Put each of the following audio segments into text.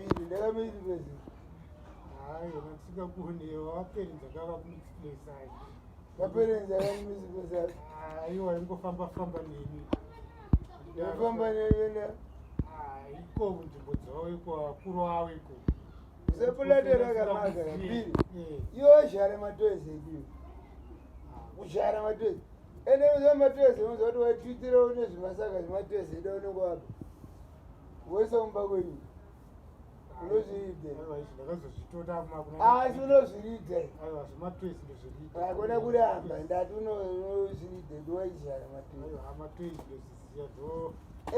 Biri ndakamisplace. Hayi, yona tisingakuone vaperenzi akava kumisplace ayi. Vaperenzi akamisplace. Aiwa, ingofamba famba neni. Ndofamba neni. Iko nzvimbo dzavo iko vakuru vavo iko. Usapulate rakamaka Biri. Iwe zhara matoys edu. Kuzhara matoys. Ende uziva matoys unoziva kuti waitwitira une zvimasaka zvematoys edu unenge wapa. Woisa kumba kwenyu. Unozviridza. Ndakazozvitoda Asi unozviridza. Aiwa, zvematoys ndozviridza. Hakuna kuramba, ndati unozviridza ndiwaizhara matoys. Aiwa, matoys ndozviziva ndo.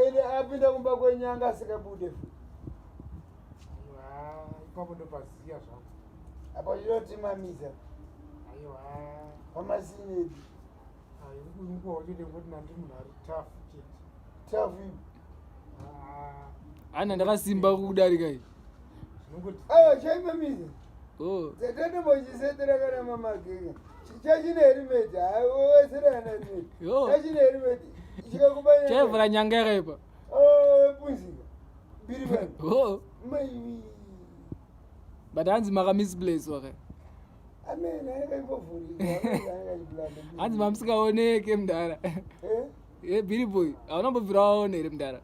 Ende apinda kumba kwenyu anga asikabude futi. Aiwa, ipapo ndopaziya zvangu. Apa chinotimamisa. Aiwa. Pamasini edu. Nguva chete ngoti nandi munhu ari tafu chete. Tafu ipi? Ana ndakasimba kudarika iyi. Zvinongoti. Aiwa, chaimamisa. Oh. Tatombochisetera kana mamagega. Chachine herimeti, wesera kana herimeti. Yo. Chachine herimeti. Chikakubanya. Chaivhura nyanga yakaipa. Oh, punzika. Biri bani. Oh. Mai. But hanzi maka misplace waka. Amen, anenge aimbovhurika. Anenge achibulanda. Hanzi mamusikaoneke mudhara. Eh? Eh, Billy Boy, hauna mbobvira waona here mudhara?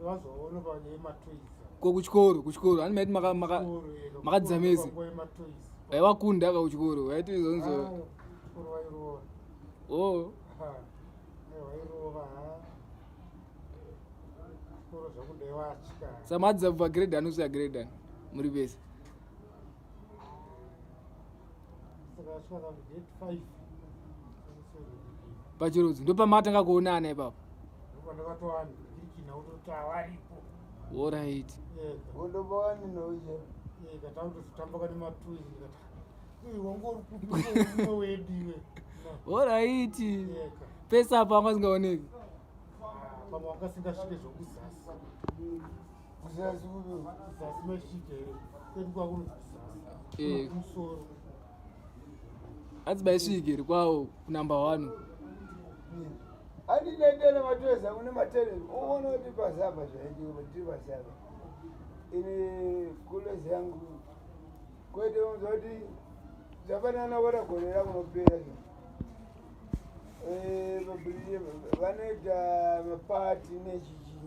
Vanhu vazoona panyaya yematoys. Ko kuchikoro, kuchikoro. Hanzi maiti maka maka makadzidza mese. Vaivakunda ka kuchikoro. Vaiti izonzo. Kuchikoro vairova. Oh. Vairova. Chikoro zvangu ndaivatya. Samadzidza kubva grade ani kusvika grade ani? Muri vese. Saka asvika ka grade 5. Pachirudzi ndopamakatanga kuonana ipapo. Ndopandakatowana kirikina kutoti avaripo. Alright. Wondobawani nouje. Katangotozotamba kane matoys ndikati uyu wanga uri kupi umwe wedu iwe. Alright. Eka. Pese apa wanga usingaoneki. Pamwe wanga asingasvike zvokuzasi. Kuzasi kupi? Kuzasi maisvike here? Kwedu kwakunonzi kuzasi. Eh. Kumusoro. Hanzi maisvike here kwawo kunumber 1. Andinetera matoys angu nematerezi. Uone kuti pasapa zvaitika tiri pasapa. Ini kulozi yangu kwete unzwa kuti zvafanana vora gore rakunopera zvo. Eh, vanoita mapati nechichi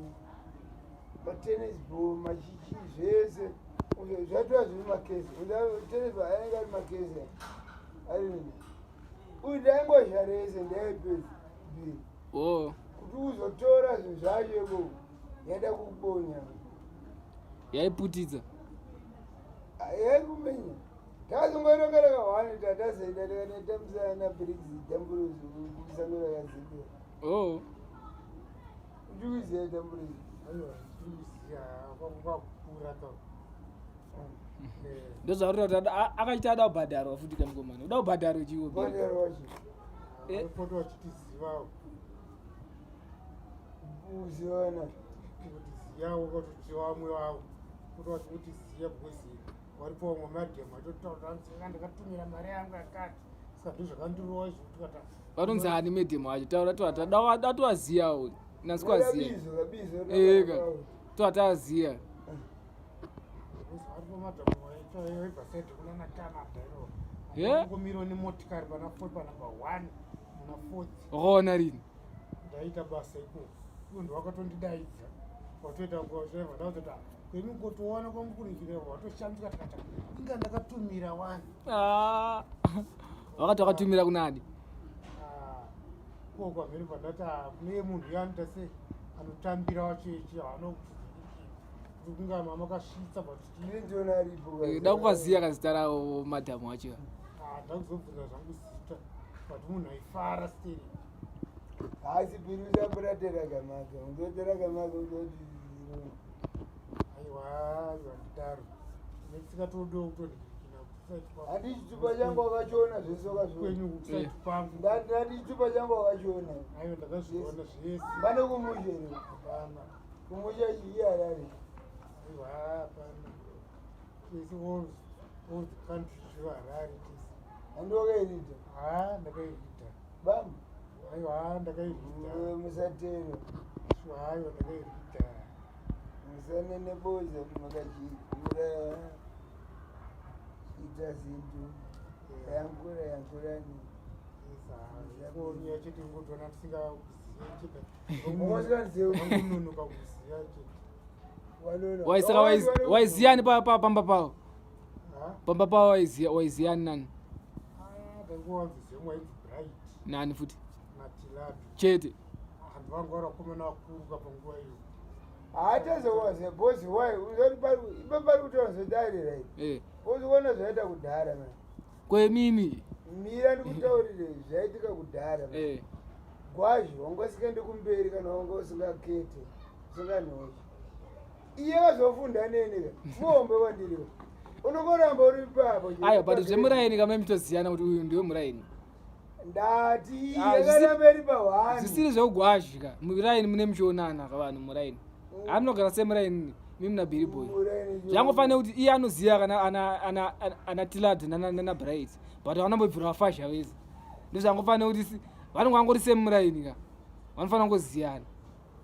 matennis ball machichi zvese zvatova zviri makesi. Tennis ball anenge ari makesi ari nini. Uyu ndaingozhara yese ndaipedza bhiri. Oh. Kuti uzotora zvinhu zvacho ikoko yaida kukubonya. Yaiputidza. Yaikumenya. Takazongorongera kahwani tatazoenda tikanotambisana naBriggs Damburozi kusango rakadzikira. Oh. Uchikuziva Damburozi? Aiwa, ndikuziva kwangu kwakukura ka. Ndozvauri kuti akaita ada kubhadharwa futi kamukomana. Uda kubhadharwa chiwo. Kubhadharwa chi? Eh. Vaipota vachitizivawo. Kuzivana. Kutiziyawo kuti vamwe vavo. Kuti vachikutiziya because varipo vamwe madhemu atotaura hanzi ndakatumira mari yangu yakati. Saka ndozvakandirova izvo kuti kata. Vanonzi ani madhemu acho? Taura toata datowaziyawo. Nasi kwaziya. Kabizo, kabizo. Eh, ka. Toataziya. Because varipo madhamu vaibva saidi kunana Canada iro. Yeah. Ngomiro nemotikari pana fourth pa number 1 muna fourth. Wakaona rini? Ndaita basa ikoko. Ivo ndovakatondidaidza. Watoita kuva ndakazoti kweni ngotoona kwamukurikira watoshamisika tikati inga ndakatumira wani. Ah. Wakati wakatumira kunani? Ah, koko amene pandati kune munhu yanoita sei anotambira wacho ichi anokuti kunga mama kasvitsa but Ndindiona aripo. Eh, Da kuvaziya kazita ravo madhamu acho. ndakuzobvunza zvangu zita but munhu aifara steri Haasi biri usaburatera kamaka. Undotera kamaka undoti. Aiwa, aiwa, ndidaro netisingatodewo kutonhikina Handi chitupa changu wakachiona zvese wakazviona. kwenyu kusaiti kwangu. Ndati chitupa changu wakachiona. Aiwa, ndakazviona zvese. Pane kumusha here? Hapana. Kumusha chii Harare? Aiwa, hapana. Tese all the country to Harare tese. Handi wakairida? Ha, ndakairida. Bam. Aiwa, ndakairida. Musatero. Aiwa, ndakairida. Sana neboza makachikura ita zintu yankura yankurani. Nyaya chete ngotoona tisingazive Ungasingazivi. chete kuziva chete. Waisaka waiziyani pamba pavo? Ha? Pamba pavo waiziyani nani? Ah, taingowanziziva wainzi Bright. Nani futi? Natilado. Chete. Vanhu vanga vari vakomana vakuruka panguva iyo. Haatazowaze bosi wai uzoti pari ipa pari kutaura zvedare right. Bosi kuona zvaita kudhara man. Kwemimi. Mira ndikutaurire zvaitika kudhara man. Gwazhi wanga usikaendi kumberi kana wanga usingakete usinganhochi. Iye akazofunda neni ka muhombe kwandiri ka unongoramba uri ipapo. Aiwa, but zvemuraini kama mitoziyana kuti uyu ndiwe muraini. Ndati Ah, yakaramba iri pahwani. Zvisiri zvekugwazhi ka, muraini mune muchionana ka vanhu muraini. Hamunogara semuraini mimi naBilly Boy. Zvangofanira kuti iye anoziva kana ana Tilad nana Bright, but vanambobvira vafasha vese. Ndozvangofanira kuti vanonge vangori semuraini ka, vanofanira kungoziyana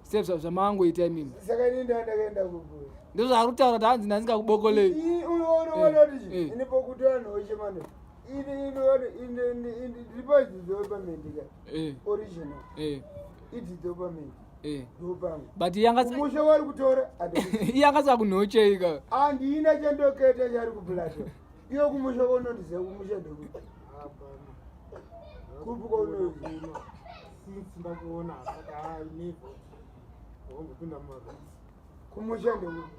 sezvamangoita imimi. Saka ini ndakaenda kuku. Ndozvaari kutaura kuti hanzi ndandingakubokolei. Unoona kuti ini pokuti vanhu vechemano ini ndiripa development ka original idevelopment ndopangu. But iye Kumusha wari kutora. Iye angasakunhochei ka? Handina chandoketa chari kuplato iyo kumusha konondiziva kumusha ndekuti Hapana. Kupi kwaunoziva? Since ndakuona asati ainever wambopinda mumaroots. Kumusha ndekuti?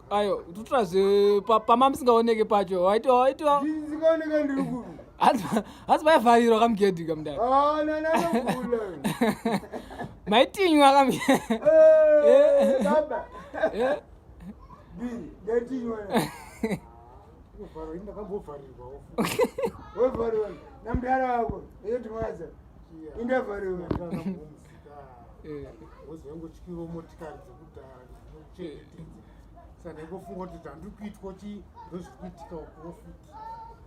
Ayo tutura zve pama musingaoneke pacho waitiwa waitiwa. Ndisikaoneka ndiri kupi? Hanzi paivharirwa kamugedhi kamudai. Nananokula. Maitinywa kam. Baba biri ndatinywa. Kuvharwa ini ndakambovharirwawo. Wevhariwa namudhara wako eyotimwaza indavhariwa. Ndakambomuzika wozoengotyirawo motikari dzekudhara dzinokuchengetedza, saka ndaingofunga kuti zvandiri kuitwa chi ndozviri kuitika ukuwo futi,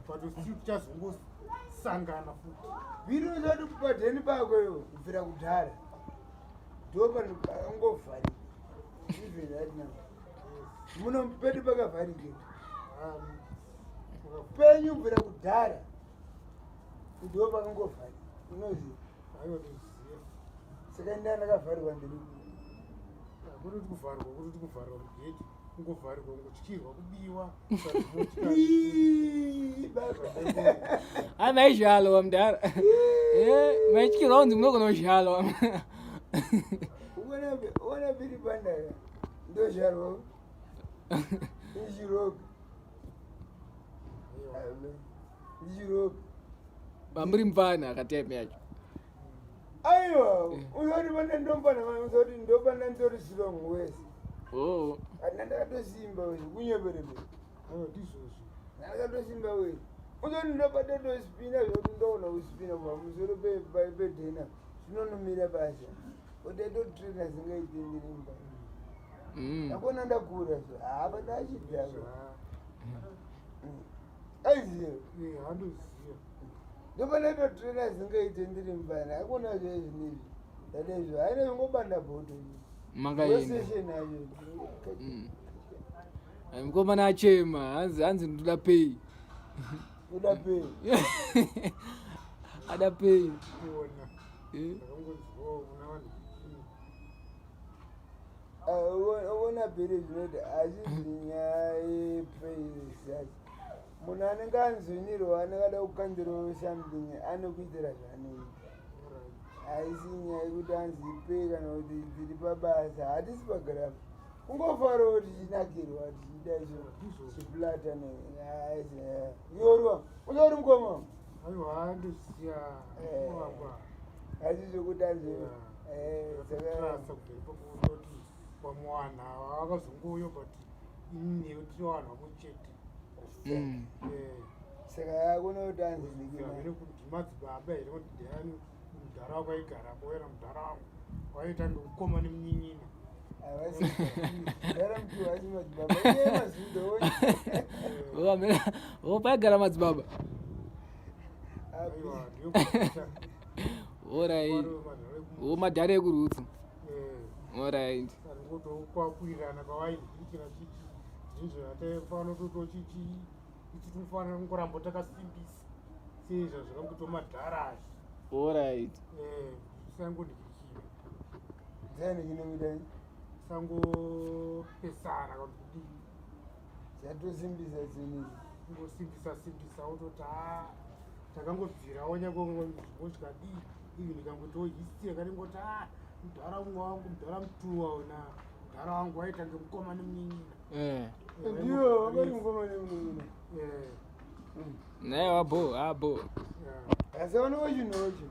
but still tichazongosangana futi. Biri usati padheni pako iwo kubvira kudhara ndo panongovharika even right now muno pedu pakavharika penyu kubvira kudhara ndo pakangovharika unoziva. Aiwa, toziva. Saka ndaa ndakavharirwa ndiri Kutoti kuvharwa, kutoti kuvharwa mugedhi, kungovharirwa kungotyirwa kubiwa. Ii, baba. Hayi, maizhalo mudhara, maityirwa kunzi munogona kuzhalo. Uona biri bandara ndozharwa ichiroga ndichiroga. Pamuri mufana akatime yacho. Aiwa, uzoti panda ndombana, uzoti ndopanda nditori strong wese. Andina ndakatosimba wese kunyeperebe. Aiwa, ndizvozvo. Ndakatosimba wese, uzoti ndopanda ndospina zvekuti ndoona kuspina pamusoro pedhena zvinonomira basa kuti atotrena zingaite ndirimba. Ndakona ndakura so hapa ndachidhaka aiziva. Handoziva. Ndopanda totrena zingaite ndiri mubana akona zvezvinizvi ndadezvo haina zvingobanda bhoto. Makaenda. Session ayo. Ai, mukomana achema hanzi ndoda pay. Uda pay. Ada pay. Kuona ndakangonzwawo kuna vanhu. Ona bhiri zvinoti hazvizi nyaya yepay such. Munhu anenge anzwinirwa anenge ada kukandirawo something anokuitira zvaanoita. Haisi nyaya yekuti anzi pay kana kuti tiri pabasa, hatisi pagrafu, kungofarawo tichinakirwa tichida chiplata. Yorwa uchauri mukoma. Aiwa, handoziva. Wagwa. Hasi zvokuti anzi saka Trasa kubva ipapo kutoti vamwe vanhu ava vakazongouya, but ini newe tiri vanhu vamwe chete. Saka yakuna kuti anzi ndikima. Ndimadzibaba here kuti ndiani mudhara wako aigarapo wena mudhara wangu waita ngekukoma nemunyin'ina. Mudhara mukuru hasi madzibaba iye mazundo. Paigara madzibaba. Aiwa, ndiyokuita. Alright, o madhara ekurutsu, alright. Kungotokwakurirana kwawainhikira chichi ndizvo zvataifanira kutochichi ichi tinofanira kungoramba takasimbisa seizvo zvakangoitwa madhara azvi. Alright. Eh, tisangonhikirikira. Dzani chinoita Tisangopesana kana kuti kudii. Chatosimbisa zvinhu izvi. Kungosimbisa simbisa wototi haa takangobvirawo nyangwe zvikadii even ikangotiwo history yakanengoti haa mudhara umwe wangu mudhara mutuwa una mudhara wangu waita ngemukoma nemunin'ina. Eh. Ndiyo wakati mukoma nemunin'ina. Eh. Naye wabo abo. Yeah. Asi vanowa chinhu wacho.